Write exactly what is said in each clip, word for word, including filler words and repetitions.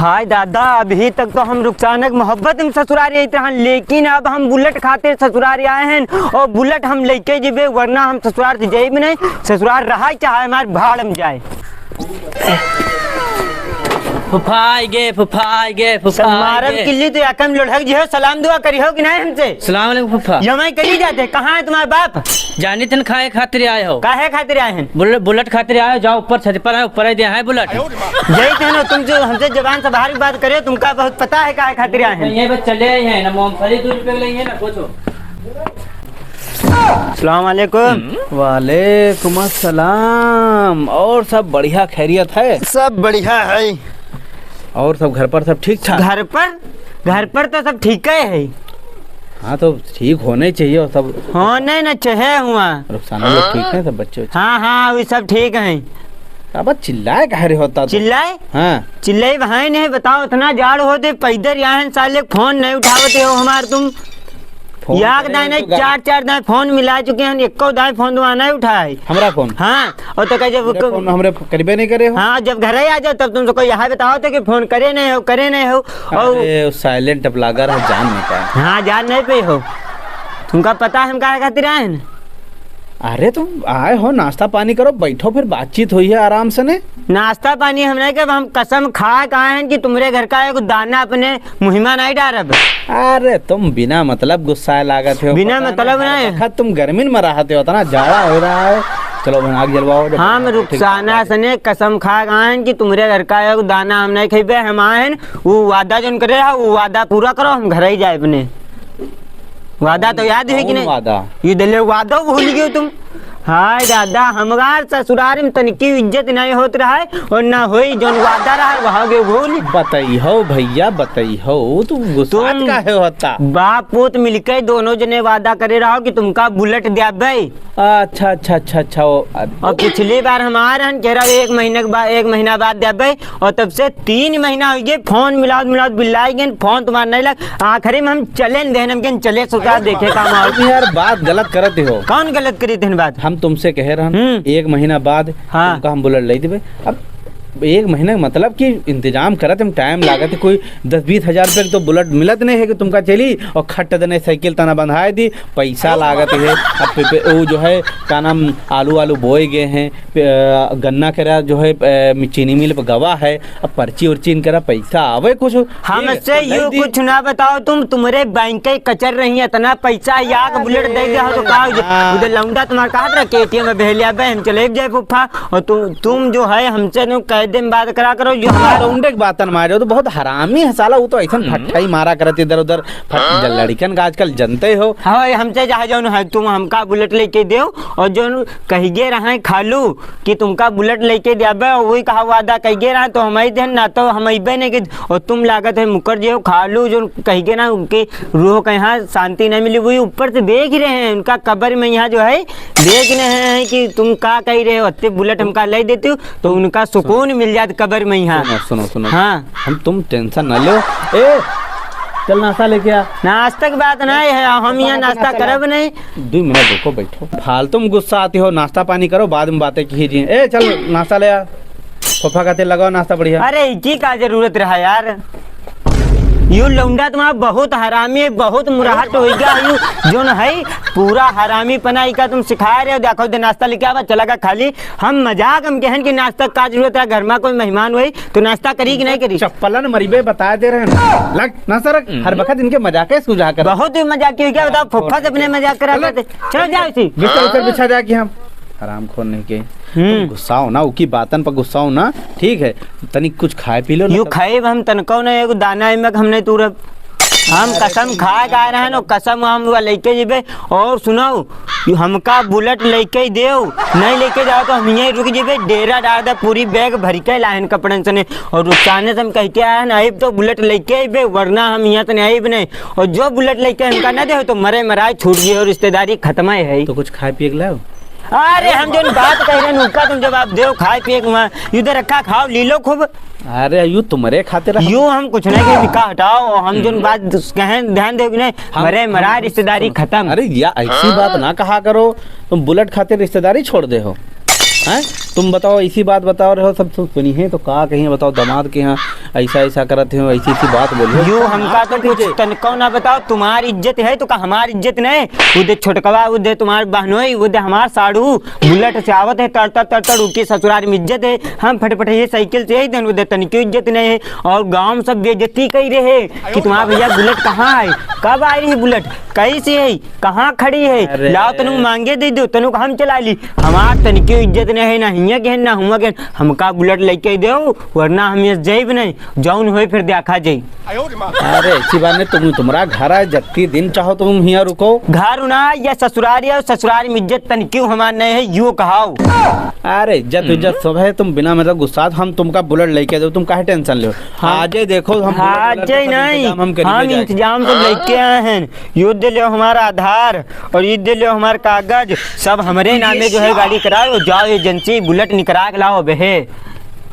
हाय दादा, अभी तक तो हम रुखसाना के मोहब्बत में ससुरारी आइत रहन, लेकिन अब हम बुलेट खातिर ससुरारी आए हैं और बुलेट हम लेके जेबे, वरना हम ससुरार से जाइब नहीं। ससुरार रहा चाहे हमार भाड़ में जाए। फुफा आइ गे, फुफा आइ गे, फुफा सब आइ मारब गे। किल्ली तो या कम लोढ़क जी हो, सलाम दुआ करी हो कि नहीं हमसे? सलाम अलैकुम फुफा। यमाई करी जाते, कहाँ है तुम्हारा बाप? जानी तन खाए खातिर आए हो। काहे खातिर आए हैं? बुल-, बुलेट खातिर आए हो, जाओ ऊपर छत पर है, ऊपर ही दे है बुलेट। जय कहनो, तुम जो हमसे जबान से बाहर की बात करे, तुमका बहुत पता है काहे खातिर आए हैं। ये बस चले आए हैं ना, मूंगफली दो रुपए के लिए ना पूछो। अस्सलाम वालेकुम। वालेकुम अस्सलाम। और सब बढ़िया, खैरियत है? सब बढ़िया है। और सब घर पर सब ठीक ठाक? घर पर, घर पर तो सब ठीक है। हाँ, तो ठीक होने चाहिए और सब। हाँ, नहीं ना, चाहे हुआ। रुखसाना लोग ठीक है, सब बच्चे उच्चे? हाँ, हाँ, वो सब ठीक हैं। अब चिल्लाए काहे रहे होता तो? चिल्लाए? हाँ। चिल्लाए भाई नहीं, बताओ, इतना जाड़ होते, पैदल यहाँ हैं, साले फोन नहीं उठावते हो हमार तुम। फोन याद करे दाने तो गा- चार चार दाए फोन मिला चुके हैं, एको दाए फोन दुआ नहीं उठाए। हमरा फोन? हाँ, और तो कहे जब हमरे क- फोन हमरे करीबे नहीं करे हो। हाँ, जब घर ही आ जाओ तब तुमसे कोई यहाँ बताओ तो कि फोन करे नहीं हो, करे नहीं हो। और अरे, वो silent अब लागा रहा, जान नहीं पाए। हाँ, जान नहीं पाए हो। तुमका पता है हम काहे खातिर आए हैं? अरे, तुम आए हो, नाश्ता पानी करो, बैठो, फिर बातचीत होई है आराम से ने। नाश्ता पानी हम नहीं करब, हम कसम खा के आए हैं कि तुम्हरे घर का एक दाना अपने मुँह मा नहीं डारब। अरे, तुम बिना मतलब गुस्साए लागत हो, बिना पता मतलब नहीं, हर नहीं। वक्त तुम गर्मी में रहते हो, इतना जाड़ा हो रहा है। चलो, बहन, आग जलवाओ, जब हम बहन आग रुखसाना ठीक सने कसम खा के आए हैं कि तुम्हरे घर का एक दाना हम नहीं खइबे। हम आए हैं, वो वादा जोन करे रहा, वो वादा पूरा करो, हम घर ही जाए अपने। वादा तो याद है कि कौन नहीं? वादा? ये दिले वादा भूल गए तुम। हाय दादा, हमार ससुरार में तनिकी इज्जत नहीं होत रहा है और ना होई, जोन वादा रहा वहाँ के भूल। बताई हो भैया, बताई हो, तू गुस्सात तुम काहे होता? बाप पूत मिलके दोनों जने वादा करे रहो कि तुमका बुलेट द्याबे। अच्छा, अच्छा, अच्छा, अच्छा, वो, अब और पिछली बार हम आ रहन, कह रहा एक महीने के बाद, एक महीना बाद द्याबे, और तब से तीन महीना हो गए, फोन मिलाओ, मिलाओ, बिल्लाई गए, फोन तुम्हारा नहीं लग। आखिरी में हम चले न देहन, हम कहन चले ससुराल देखे काम आओ। तुम यार बात गलत करत हो। कौन गलत करी थी बात? हम तुमसे कहे रहन, हम्म। एक महीना बाद हाँ। तुमका हम बुलेट ले देबे। अब एक महीना मतलब कि इंतजाम करत हम, टाइम लागत है, कोई दस बीस हजार रुपये की तो बुलेट मिलत नहीं है कि तुमका चली और खट देने साइकिल तना बंधाए दी, पैसा लागत है। अब पे, पे, वो जो है, का नाम, आलू, आलू बोए गए हैं, पे, अ, गन्ना करा जो है, अ, चीनी मिल पे गवा है, अब पर्ची उर्ची इनकरा पैसा आवे कुछ, ठीक है, हमसे तो यू दे दी। कुछ ना बताओ तुम, तुम्हरे बैंक के कचर रही, इतना पैसा या के बुलेट दे दे हो तो का हो जाए? हाँ। उधर लौंडा तुम्हारा कहा था कि एटीएम में भेज लिया बे, हम चले जाए फूफा, और तु-, तुम जो है हमसे नु कायदे में बात करा करो, जो हाँ, हमारा लौंडे की बात न मारे हो, तो बहुत हरामी है साला, वो तो ऐसा हम्म। फट्टाई मारा करत इधर उधर, फट-, हाँ। लड़कन का आजकल जनते हो। हाँ, हमसे चाहे जौन है, तुम हमका बुलेट लेके देओ, और जौन कहिगे रहे खालू कि तुमका बुलेट लेके देबे, वही कहा वादा कहिगे रहे, तो हम ही देन, ना तो हम अइबे नहीं कि, और तुम लागत है मुकर जे हो खालू, जौन कहिगे ना, उनके रूह के यहाँ शांति नहीं मिली, वही ऊपर से देख ही रहे हैं, उनका कब्र में यहाँ जो है, देख रहे हैं कि तुम का कह रहे हो, अत्ते बुलेट हमका ले देती हो, तो उनका सुकून मिल जात कब्र में यहाँ। सुनो, सुनो, सुनो। हाँ। हम तुम tension ना लो। ए, चल नाश्ता लेके आ। नाश्ता की बात नहीं है, हम यहाँ नाश्ता करब नहीं। दो मिनट रुको, बैठो। फालतू में गुस्सा आती हो, नाश्ता पानी करो, बाद में बातें कीजिए। ए, चल नाश्ता ले आ, फूफा का तेल लगाओ, नाश्ता बढ़िया। अरे, इकी का जरूरत रहा यार? यू लौंडा तुम्हारा बहुत हरामी है, बहुत मुराहट हो गया। यू जोन है पूरा हरामी पना इका तुम सिखाए रहे हो। देखो दे नाश्ता लेके आवा, चला गा खाली। हम मजाक हम कहन कि नाश्ता का जरूरत है, घर में कोई मेहमान हुई तो नाश्ता करी कि नहीं करी? चप्पलन मरीबे बता दे रहे हैं। लग नाश्ता रख, हर वक्त इनके मजाक है, सुझा कर। बहुत ही मजाक हो गया, बताओ, फुफ्फा से अपने मजाक करा चलो। करते। चलो जाओ इसी। बिस्तर उतर बिछा जा कि हम हराम खोर नहीं के। हम्म। तुम गुस्साओ ना, उकी बातन पर गुस्साओ ना, ठीक है? तनिक कुछ खाए पी लो ना यू तब। खाए हम तनको ना, एगो दाना एमक हम नहीं तूरब। हम कसम खा के आए रहन, और कसम हम वो लेके जेबे। और सुनाओ, यू हमका बुलेट लेके ही देओ, नहीं लेके जाओ तो हम यहीं रुक जेबे। डेरा डाल दे, पूरी बैग भर के लाहन कपड़न सने, और रुखसाने से हम कह के आए हैं, आइब तो बुलेट लेके आइबे, वरना हम यहाँ से नहीं आइब नहीं। और जो बुलेट लेके हमका ना दे तो मरे मराए छूट गए और रिश्तेदारी खत्म है। तो कुछ खाए पिए के लाओ। अरे, हम जोन बात कह रहे हैं, उनका तुम जवाब दो, खाए पिए के वहाँ, इधर रखा, खाओ, ली लो खूब। अरे, यू तुम्हारे खातिर रखा। यू हम कुछ नहीं कहे, बिका हटाओ, हम जोन बात कहें, ध्यान दे, नहीं, हम, मरे, मरा, हम, रिश्तेदारी सुनो, खत्म। अरे, या ऐसी बात ना कहा करो, तुम बुलेट खातिर रिश्तेदारी छोड़ दे हो, हैं? तुम बताओ, ऐसी बात बताओ रहे हो, सब सुन, सुनी है तो का कहिए, बताओ, दामाद के यहाँ ऐसा ऐसा करत हो, ऐसी ऐसी बात बोली हो। यो हमका तो कुछ तनको ना बताओ, तुम्हार इज्जत है तो का हमार इज्जत नहीं? उदे छोटकवा, उदे तुम्हार बहनोई, उदे हमार साढ़ू बुलेट से आवत है, तड़ तड़ तड़ तड़, उनकी ससुरार में इज्जत है। हम फटफट ये साइकिल से आई देन, उदे तनिको इज्जत नहीं है। और गाँव में सब बेइज्जती कई रहे कि तुम्हार भैया बुलेट कहाँ है, कब आई रही बुलेट, कैसे है, कहाँ खड़ी है? अरे। लाओ, तनु मांगे दे दो, तनु हम चला ली। हमार तनिको इज्जत नहीं है, ना हियाँ के, ना हुआँ के। हमका बुलेट लेके दो, वरना हम ये जाइब नहीं। जौन होए फिर देखा जाई। अरे, ऐसी बात नहीं, तुम, तुम्हारा घर है, जत्ती दिन चाहो तुम हियाँ रुको। घर ना, या ससुरारी है, ससुरारी में इज्जत तनिको हमार नहीं है, यो कहाओ। अरे, इज्जत, हम्म। इज्जत सब है, तुम बिना मतलब गुस्सा, हम तुमका बुलेट लेके दो, तुम काहे tension लो? हाँ। आजे देखो, हम बुलेट, बुलेट आजे का नहीं, इंतजाम हम करिए हम जाए। इंतजाम सब लेके आए हैं। यो दे लो हमारा आधार और ये दे लो हमारा कागज, सब हमरे नामे जो है गाड़ी कराओ, जाओ एजेंसी बुलेट निकरा के लाओ बे।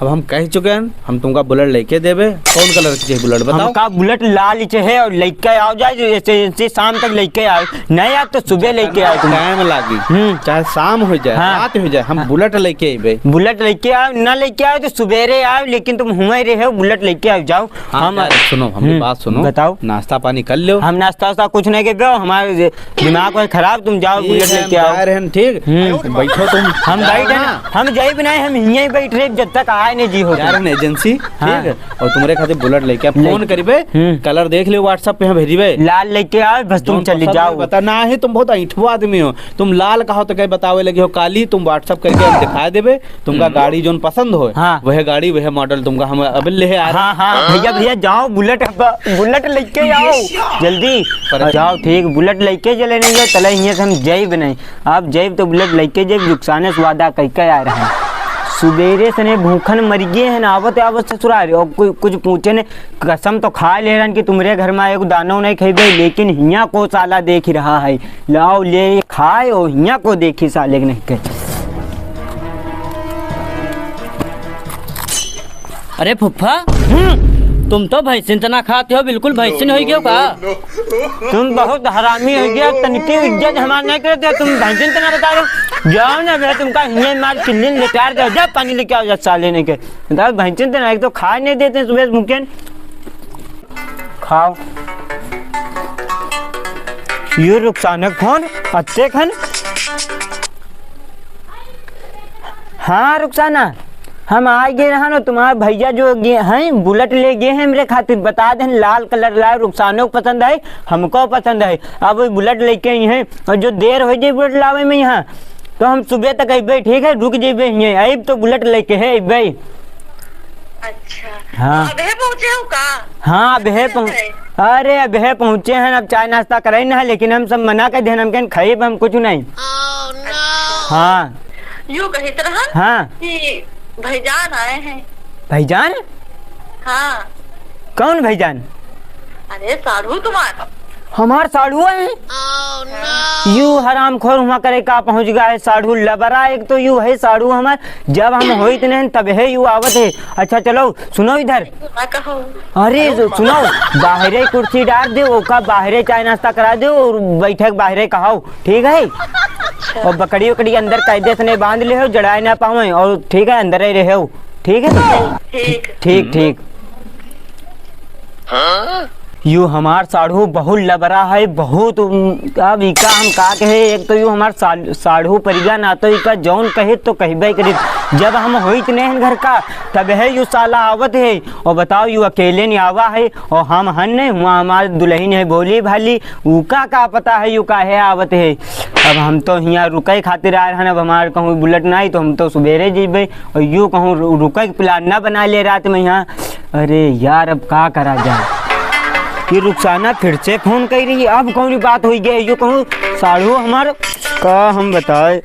अब हम कह चुके हैं, हम तुमका बुलेट लेके देबे। कौन कलर की चाहिए बुलेट, बताओ। हमका बुलेट लाल ही चाहिए और लेके आओ जाए, जो एजेंसी शाम तक लेके आओ। नहीं आओ तो सुबह लेके आओ तुम। टाइम लागी, हम्म। चाहे शाम हो जाए, हाँ। रात हो जाए, हम हाँ। बुलेट लेके अइबे। बुलेट लेके आओ, ना लेके आओ तो सुबेरे आओ, लेकिन तुम हुए रहे हो, बुलेट लेके आओ, जाओ। हाँ, हम यार, सुनो, हमरी हम्म, बात सुनो। बताओ। नाश्ता पानी कर लो। हम नाश्ता वास्ता कुछ नहीं करबे, हमारे दिमाग में खराब, तुम जाओ, ठीक बुलेट है, लेके हम आओ। जा रहे हैं, ठीक? हम्म। बैठो तुम। हम जाओ बैठे ना। ना, हम जाइब नहीं, हम हियाँ ही बैठ रहे, जब तक आए नहीं जी हो जा तुम। रहे हैं एजेंसी, हाँ। ठीक है? और तुम्हारे खातिर बुलेट लेके आप फोन लेके। करिबे, हम्म। कलर देख लियो, WhatsApp पे हम भेजिबे। लाल लेके आओ, बस तुम जौन चली पसंद जाओ। होई बता, ना ही तुम बहुत ऐंठवा आदमी हो, तुम लाल कहो तो कहीं बतावे लगे हो काली, तुम WhatsApp करके हम दिखा देबे। तुमका हम्म। गाड़ी जौन पसंद होए, हाँ। वह गाड़ी, वह मॉडल तुमका हम अभी ले आ रहे। हाँ, हाँ, भैया, भैया, जाओ, बुलेट, बुलेट लेके आओ, जल्दी। पर जाओ, ठीक, बुलेट लेके चले नहीं जाओ, तले हियाँ से हम जाइब नहीं। अब जाइब तो बुलेट लेके जाइब, रुखसाने से वादा कइके आ रहे हैं। सुबेरे से नहीं भूखन मर गए हैं, आवत, आवत ससुराल, और कोई कुछ पूछे नहीं। कसम तो खा ले रहन कि तुम्हरे घर में एगो दानो नहीं खइबे, लेकिन हियाँ को साला देख ही रहा है। लाओ, ले खाए, और हियाँ को देखी साले के नहीं कहे। अरे फुफ्फा, हम्म। तुम तो भैंसिन तना खाते हो, बिल्कुल भैंसिन हो गयो का? तुम बहुत हरामी हो गया, तनिकी इज्जत हमार नहीं करते, तुम भैंसिन तना बता रहे हो। जाओ ना भैया, तुमका हियाँ मार किल्ली लेटार दे, जा पानी लेके आओ, जा साले नहीं के। बताओ, भैंसिन तना एक तो खाए नहीं देते सुबह से भूखे। खाओ। यो रुखसाना क फोन, अत्ते खन। हाँ रुखसाना, हम आ गए रहन, तुम्हार भैया जो गए हैं, बुलेट ले गए हैं हमरे खातिर, बता देन लाल कलर लाए, रुखसानो को पसंद है, हमको पसंद है। अब वो बुलेट लेके आई हैं, और जो देर हो जाए बुलेट लावे में यहाँ, तो हम सुबह तक अइबे, ठीक है, रुक जइबे हियाँ, अइब तो बुलेट लेके है अइबे। अच्छा। हाँ। तो अबहे पहुँचे हो का? हाँ, अबहे अच्छा पहुँ-, है। अरे, अबहे पहुँचे हैं, अब चाय नाश्ता करे ना है, लेकिन हम सब मना कर देन, हम कहन खाइब हम कुछ नहीं। Oh, no। हाँ। यूँ कहित रहन हाँ। कि भैजान आए हैं। भैजान? हाँ। कौन भैजान? अरे, साढ़ू तुम्हार। हमार साढ़ू है? Oh, no। यू हरामखोर हुआँ करे का पहुँच गया है साढ़ू लबरा, एक तो यू है साढ़ू हमार, जब हम होइत नहीं तब है यू आवत है। अच्छा चलो सुनो इधर। हाँ, कहो। अरे, अरे, जो, सुनो, बाहरे कुर्सी डार दे, ओका बाहरे चाय नाश्ता करा दे और बैठक बाहरे कहाओ, ठीक है? अच्छा। और बकरी उकरी अंदर कायदे से नहीं बांध ले हो, जड़ाए ना पावे, और ठीक है, अंदर ही रहे हो, ठीक है? ठीक। ठीक, ठीक। यू हमार साढ़ू बहुत लबरा है, बहुत, उम, अब इका हम का कहे, एक तो यू हमार साढ़-, साढ़ू परिगा ना तो इका जौन कहे तो कहबे करी। जब हम होइत नहीं घर का, तब है यू साला आवत है। और बताओ, यू अकेले नहीं आवा है, और हम हन नहीं, हुआँ हमार दुलहिन है भोली भाली, उका का पता है यू काहे आवत है। अब हम तो हियाँ रुके खातिर आए रहन, अब हमार कहूँ बुलेट नहीं तो हम तो सुबेरे जइबे, और यू कहूँ रु-, रुके के plan ना बना ले रात में यहाँ। अरे यार, अब का करा जाए? ये रुखसाना फिर से फोन कइ रही, अब कौन बात होइ गई? यू कहूँ साढ़ू हमार, का हम बताए।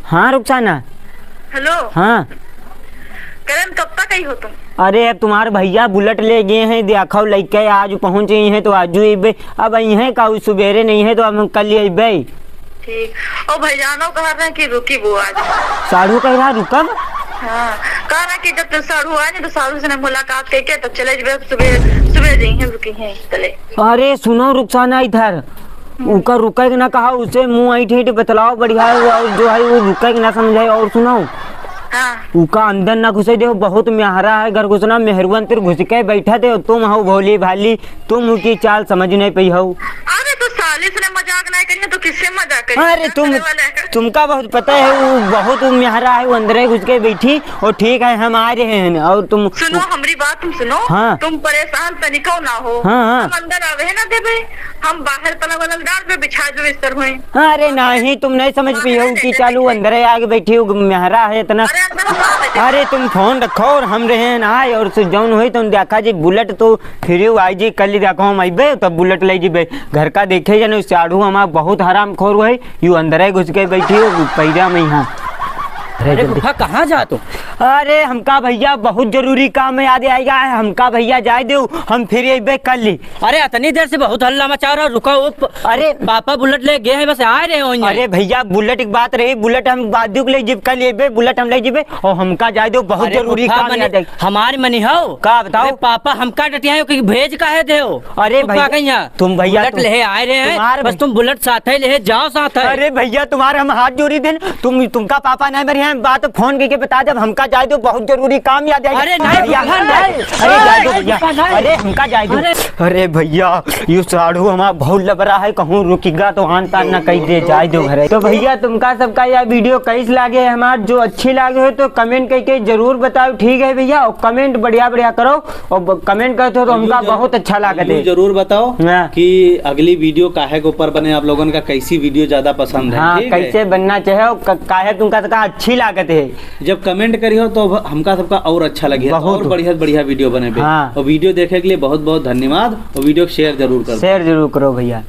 हाँ रुखसाना। हेलो। हाँ। करण, कब तक आई हो तुम? अरे, अब तुम्हार भैया बुलेट ले गए हैं, देखो, लइके आज पहुँच गई हैं, तो आजू अइबे। अब आई हैं का, उ सुबेरे नहीं है, तो अब हम कल ही अइबे। ठीक। और भैजानो कह रहे हैं कि रुकी वो आज। साढ़ू कह रहा, रुकब? हाँ, कह रहा कि जब तक साढ़ू आए नहीं, तो साढ़ू से ना मुलाकात करके, तब चले जइबे, सुबह, सुबह जइहें, रुकी हैं, चले। अरे, सुनो रुखसाना इधर। उका रुकै के ना कहा, उसे मुँह ऐंठ ऐंठ बतलाओ बढ़िया है, और जो है वो रुकै के ना समझाए। और सुनो, हाँ। उका अंदर ना घुसै देउ, बहुत मेहरा है घर घुसना, मेहरुअन तिर घुस के बैठा दे, तुम हौ भोली भाली, तुम उकी चाल समझ नहीं पई हौ। अरे तो साली से ना मजाक नहीं करिए तो किससे मजाक करिए? अरे तुम, तुमका बहुत पता है, वो बहुत मेहरा है, वो अंदर घुस के बैठी, और ठीक है हम आ रहे हैं, और तुम सुनो, हमरी बात तुम सुनो। हाँ। तुम परेशान तनिको ना हो। हाँ, हाँ। हम अंदर आवे है ना देबे, हम बाहर पलंग वलंग डाल पे बिछा दो बिस्तर में। अरे नहीं, तुम नहीं समझ पई हो कि चालू अंदर आके बैठी हो, मेहरा है इतना। अरे अंदर हम आ बैठे। अरे तुम फोन रखो और हम रहे हैं ना आए, और सु-, जौन होई तो देखा जी बुलेट तो फिर यू आई जी कल ही देखो हम अइबे तब बुलेट ले जीबे। घर का देखे जने साढ़ू हमार बहुत हरामखोर है, यू अंदर ही घुस के बैठी हो पैरा में यहाँ। अरे अरे जल्दी। रुका, कहाँ जात हो? अरे हमका भैया बहुत जरूरी काम है, याद आएगा है, हमका भैया जाए दो, हम फिर अइबे कल ही। अरे अतनी देर से बहुत हल्ला मचा रहा, रुका। ओ प-, अरे पापा बुलेट ले गए हैं, बस आ रहे हो यहाँ। अरे भैया बुलेट की बात रही, बुलेट हम बाद में ले जीब, कल अइबे बुलेट हम ले जीबे, और हमका जाए दो बहुत अरे जरूरी पापा काम मनी, याद है। हमारे मनी हो। का बताओ? अरे पापा हमका डटिया हो कि भेज काहे दे हो? अरे तू भैया, का कहिया? तुम भैया बुलेट तुम, ले आए रहे हैं, तुम्हार बस भै- तुम बुलेट साथ ही ले जाओ साथ ही। अरे भैया तुम्हार हम हाथ जोड़ी देन, तुम, तुमका पापा नहीं मरे हैं, बात फोन करके बता दे, हमका जाए दो बहुत जरूरी काम याद आएगा। अरे नहीं, भैया, भैया, नहीं। अरे जाए दो भैया, भैया, नहीं। अरे हमका जाए दो। अरे। अरे भैया, यू साढ़ू हमार बहुत लबरा है, कहूँ रुकिगा तो आन तान ना कही दे, जाए दो घरे। तो भैया तुमका सबका यह वीडियो कैस लागे है हमार, जो अच्छी लागे हो तो कमेंट करके जरूर बताओ, ठीक है भैया, और कमेंट बढ़िया बढ़िया करो। और ब-, कमेंट करते हो तो हमका जरूर, बहुत अच्छा लागत है। जरूर बताओ हाँ। कि अगली वीडियो काहे के ऊपर बने, आप लोगन का कैसी वीडियो ज्यादा पसंद है, हाँ, ठीक है? कैसे बनना चाहिए और क-, काहे तुमका सबका अच्छी लागत है। जब कमेंट करियो तो अब हमका सबका और अच्छा लगे, बहुत। और बढ़िया बढ़िया वीडियो बने पे। हाँ। और वीडियो देखे के लिए बहुत बहुत धन्यवाद और वीडियो को शेयर जरूर करो। शेयर जरूर करो भैया।